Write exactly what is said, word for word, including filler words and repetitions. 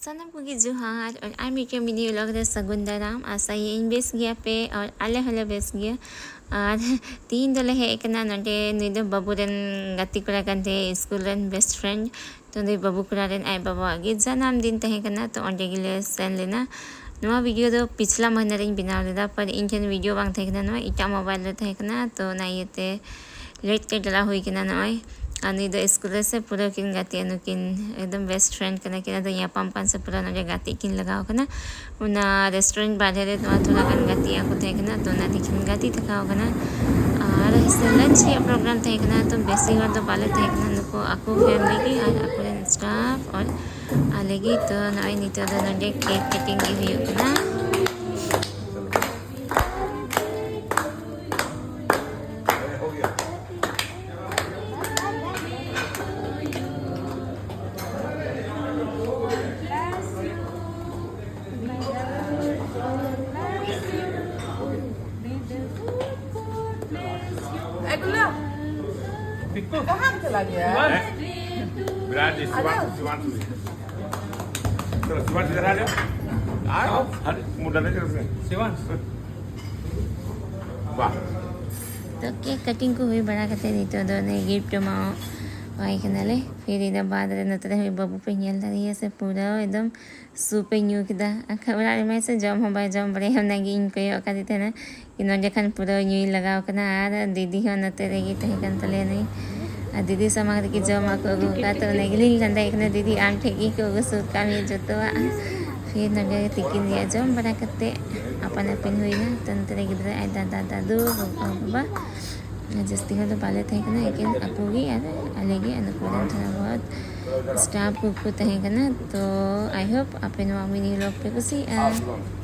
ᱥᱟᱱᱟᱢ ᱠᱚᱜᱮ ᱡᱚᱦᱟᱨ, ᱟᱨ ᱟᱨ ᱢᱤᱫᱴᱮᱱ ᱢᱤᱱᱤ ᱵᱞᱚᱜ ᱨᱮ ᱥᱟᱹᱜᱩᱱ ᱫᱟᱨᱟᱢ᱾ ᱟᱥᱟᱭᱟᱹᱧ ᱵᱮᱥ ᱜᱮᱭᱟ ᱯᱮ, ᱟᱨ ᱟᱞᱮ ᱦᱚᱸᱞᱮ ᱵᱮᱥ ᱜᱮᱭᱟ᱾ ᱟᱨ ᱛᱤᱦᱤᱧ ᱫᱚᱞᱮ ᱦᱮᱡ ᱟᱠᱟᱱᱟ ᱱᱚᱰᱮ, ᱱᱩᱭ ᱫᱚ ᱵᱟᱹᱵᱩ ᱨᱮᱱ ᱜᱟᱛᱮ ᱠᱚᱲᱟ ᱠᱟᱱ ᱛᱟᱭᱟ, ᱥᱠᱩᱞ ᱨᱮᱱ ᱵᱮᱥᱴ ᱯᱷᱨᱮᱱᱰ᱾ ᱛᱚ ᱱᱩᱭ ᱵᱟᱹᱵᱩ ᱠᱚᱲᱟ ᱨᱮᱱ ᱟᱡ ᱵᱟᱵᱟᱣᱟᱜ ᱜᱮ ᱡᱟᱱᱟᱢ ᱫᱤᱱ ᱛᱟᱦᱮᱸ ᱠᱟᱱᱟ, ᱛᱚ ᱚᱸᱰᱮ ᱜᱮᱞᱮ ᱥᱮᱱ ᱞᱮᱱᱟ᱾ ᱱᱚᱣᱟ ᱵᱷᱤᱰᱤᱭᱳ ᱫᱚ ᱯᱤᱪᱷᱞᱟ ᱢᱟᱹᱦᱱᱟᱹ ᱨᱤᱧ ᱵᱮᱱᱟᱣ ᱞᱮᱫᱟ, ᱯᱟᱨ ᱤᱧ ᱴᱷᱮᱱ ᱵᱷᱤᱰᱤᱭᱳ ᱵᱟᱝ ᱛᱟᱦᱮᱸ ᱠᱟᱱᱟ, ᱱᱚᱣᱟ ᱮᱴᱟᱜ ᱢᱳᱵᱟᱭᱤᱞ ᱨᱮ ᱛᱟᱦᱮᱸ ᱠᱟᱱᱟ, ᱛᱚ ᱚᱱᱟ ᱤᱭᱟᱹᱛᱮ ᱞᱮᱴ ᱛᱮ ᱪᱟᱞᱟᱣ ᱦᱩᱭ ᱠᱟᱱᱟ ᱱᱚᱜᱼᱚᱭ᱾ ᱟᱨ ᱱᱩᱭ ᱫᱚ ᱥᱠᱩᱞ ᱨᱮ ᱥᱮ ᱯᱩᱨᱟᱹ ᱠᱤᱱ ᱜᱟᱛᱮᱜᱼᱟ, ᱱᱩᱠᱤᱱ ᱮᱠᱫᱚᱢ ᱵᱮᱥᱴ ᱯᱷᱨᱮᱱᱰ ᱠᱟᱱᱟ ᱠᱤᱱ᱾ ᱟᱫᱚ ᱧᱟᱯᱟᱢ ᱠᱟᱱ ᱥᱮ ᱯᱩᱨᱟᱹ ᱱᱚᱰᱮ ᱜᱟᱛᱮᱜ ᱠᱤᱱ ᱞᱟᱜᱟᱣ ᱠᱟᱱᱟ᱾ ᱚᱱᱟ ᱨᱮᱥᱴᱩᱨᱮᱱᱴ ᱵᱟᱨᱦᱮ ᱨᱮ ᱱᱚᱣᱟ ᱛᱷᱚᱲᱟ ᱜᱟᱱ ᱜᱟᱛᱮᱜ ᱠᱚ ᱛᱟᱦᱮᱸ ᱠᱟᱱᱟ, ᱛᱚ ᱚᱱᱟ ᱛᱮᱠᱤᱱ ᱜᱟᱛᱮ ᱛᱷᱟᱠᱟᱣ ᱠᱟᱱᱟ᱾ ᱟᱨ ᱥᱮ ᱞᱟᱧᱪ ᱨᱮᱭᱟᱜ ᱯᱨᱳᱜᱨᱟᱢ ᱛᱟᱦᱮᱸ ᱠᱟᱱᱟ, ᱛᱚ ᱵᱮᱥᱤ ᱦᱚᱲ ᱫᱚ ᱵᱟᱞᱮ ᱛᱟᱦᱮᱸ ᱠᱟᱱᱟ, ᱱᱩᱠᱩ ᱟᱠᱚ ᱯᱷᱮᱢᱤᱞᱤ ᱜᱮ ᱟᱨ ᱟᱠᱚᱨᱮᱱ ᱥᱴᱟᱯᱷ ᱟᱨ ᱟᱞᱮ ᱜᱮ᱾ ᱛᱚ ᱱᱚᱜᱼᱚᱭ ᱱᱤᱛᱚᱜ ᱫᱚ ᱱᱚᱰᱮ ᱠᱮᱠ ᱠᱟᱴᱤᱝ ᱜᱮ ᱦᱩᱭᱩᱜ ᱠᱟᱱᱟ᱾ कहाँ चला गया? विराट जी, शिवांशु, शिवांशु जी। चलो, शिवांशु इधर आ जाओ। आओ। अरे, मुंडा नहीं चल रहा है। शिवांश। वाह। ᱛᱚ ᱠᱮᱠ ᱠᱟᱴᱤᱝ ᱠᱚ ᱦᱩᱭ ᱵᱟᱲᱟ ᱠᱟᱛᱮ ᱱᱤᱛᱚᱜ ᱫᱚ ᱚᱱᱮ ᱜᱤᱯᱷᱴ ᱮᱢᱟᱣᱟᱭ ᱠᱟᱱᱟᱞᱮ᱾ ᱯᱷᱤᱨ ᱤᱱᱟᱹ ᱵᱟᱫ ᱨᱮ ᱱᱚᱛᱮ ᱨᱮ ᱵᱟᱹᱵᱩ ᱯᱮ ᱧᱮᱞ ᱫᱟᱲᱮᱭᱟᱭᱟ ᱥᱮ, ᱯᱩᱨᱟᱹ ᱮᱠᱫᱚᱢ ᱥᱩᱯ ᱮ ᱧᱩ ᱠᱮᱫᱟ᱾ ᱟᱨ ᱠᱷᱟᱡ ᱚᱲᱟᱜ ᱨᱮᱢᱟ ᱥᱮ ᱡᱚᱢ ᱦᱚᱸ ᱵᱟᱭ ᱡᱚᱢ ᱵᱟᱲᱟᱭᱟ, ᱚᱱᱟᱜᱮ ᱤᱧ ᱠᱚᱭᱚᱜ ᱠᱟᱫᱮ ᱛᱟᱦᱮᱱᱟ᱾ ᱱᱚᱰᱮ ᱠᱷᱟᱱ ᱯᱩᱨᱟᱹ ᱧᱩᱭ ᱞᱟᱜᱟᱣ ᱠᱟᱱᱟ᱾ ᱟᱨ ᱫᱤᱫᱤ ᱦᱚᱸ ᱱᱚᱛᱮ ᱨᱮᱜᱮ ᱛᱟᱦᱮᱸ ᱠᱟᱱ ᱛᱟᱞᱮᱭᱟ ᱱᱩᱭ᱾ ᱟᱨ ᱫᱤᱫᱤ ᱥᱟᱢᱟᱝ ᱨᱮᱜᱮ ᱡᱚᱢᱟᱜ ᱠᱚ ᱟᱹᱜᱩ ᱠᱟᱜᱼᱟ, ᱛᱚ ᱚᱱᱟ ᱜᱮᱞᱤᱧ ᱞᱟᱸᱫᱟᱭᱮᱫ ᱠᱟᱱᱟ, "ᱫᱤᱫᱤ, ᱟᱢ ᱴᱷᱮᱡ ᱜᱮᱠᱚ ᱟᱹᱜᱩ ᱥᱩᱨ ᱠᱟᱜ ᱢᱮᱭᱟ ᱡᱚᱛᱚᱣᱟᱜ?" ᱯᱷᱤᱨ ᱱᱚᱰᱮ ᱛᱤᱠᱤᱱ ᱨᱮᱭᱟᱜ ᱡᱚᱢ ᱵᱟᱲᱟ ᱠᱟᱛᱮ ᱟᱯᱟᱱ ᱟᱹᱯᱤᱱ ᱦᱩᱭᱱᱟ᱾ ᱛᱚ ᱱᱚᱛᱮ ᱨᱮ ᱜᱤᱫᱽᱨᱟᱹ ᱟᱡ ᱫᱟᱫᱟ, ᱫᱟᱫᱩ, ᱜᱚᱜᱚ, ᱵᱟᱵᱟ, ᱡᱟᱹᱥᱛᱤ ᱦᱚᱲ ᱫᱚ ᱵᱟᱞᱮ ᱛᱟᱦᱮᱸ ᱠᱟᱱᱟ, ᱮᱠᱮᱱ ᱟᱠᱚ ᱜᱮ ᱟᱨ ᱟᱞᱮ ᱜᱮ᱾ ᱟᱫᱚ ᱯᱩᱨᱟᱹ ᱛᱷᱚᱲᱟ ᱵᱚᱦᱚᱛ ᱥᱴᱟᱯᱷ ᱠᱚᱠᱚ ᱛᱟᱦᱮᱸ ᱠᱟᱱᱟ᱾ ᱛᱚ I hope ᱟᱯᱮ ᱱᱚᱣᱟ ᱢᱤᱱᱤ ᱵᱞᱚᱜ ᱯᱮ ᱠᱩᱥᱤᱭᱟᱜᱼᱟ᱾